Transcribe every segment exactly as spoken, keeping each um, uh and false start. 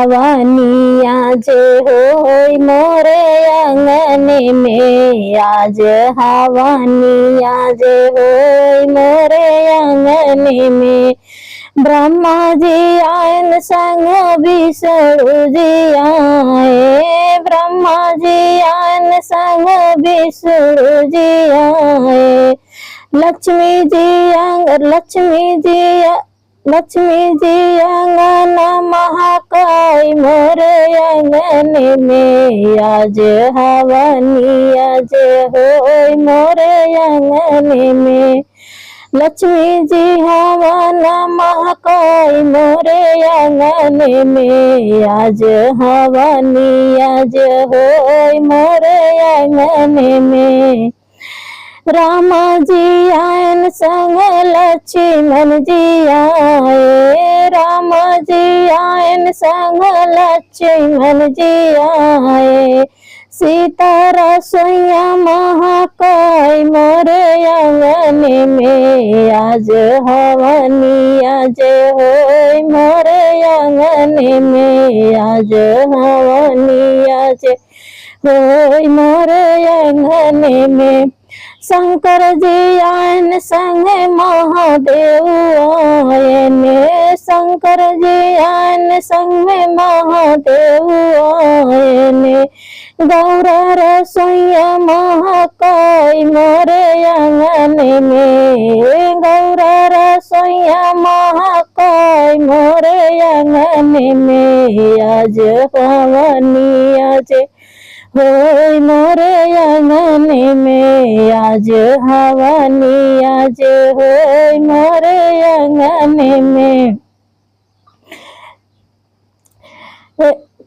हवानी आज होई मोरे आंगन में, आज हवानी आज होई मोरे आंगन में। ब्रह्मा जी आयन संग विष्णु जी आए, ब्रह्मा जी आयन संग विष्णु जी आए। लक्ष्मी जी आंग-, लक्ष्मी जी आ-, लक्ष्मी जी आंगन महकाई मोरे आंगन में, आज हवानी आज होई मोरे आंगन में। लक्ष्मी जी हवान महकाई मोरे आंगन में, आज हवानी आज होई मोरे आंगन में। रामा जी आयन संग लक्ष्मण जी आए, रामा जी आयन संग लक्ष्मण जी आए। सीता रसोइया महकाई मोरे आंगन में, आज हवानी आज होई मोरे आंगन में, आज हवानी आज होई मोरे आंगन में। शंकर जी आयन संग महादेव आयन, शंकर जी आयन संग महादेव आयन। गौरा रसोइया महकाई मोरे आंगन में, गौरा रसोइया महकाई मोरे आंगन में। आज हवानी आज होई मोरे आंगन में, आज हवानी आज होई मोरे आंगन में।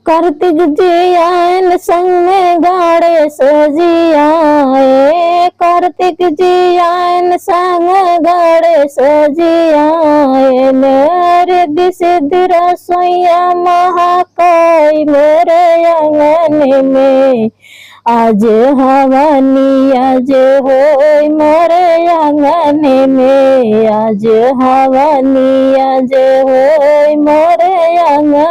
कार्तिक जी आयन संग में गणेश जी आए, कार्तिक जी आयन संग गणेश जी आए। रिद्धि सिद्धि रसोइया महकाई मोरे आंगन में, आज हवानी आज होई मोरे आंगन में, आज हवानी आज होई मोरे आंगन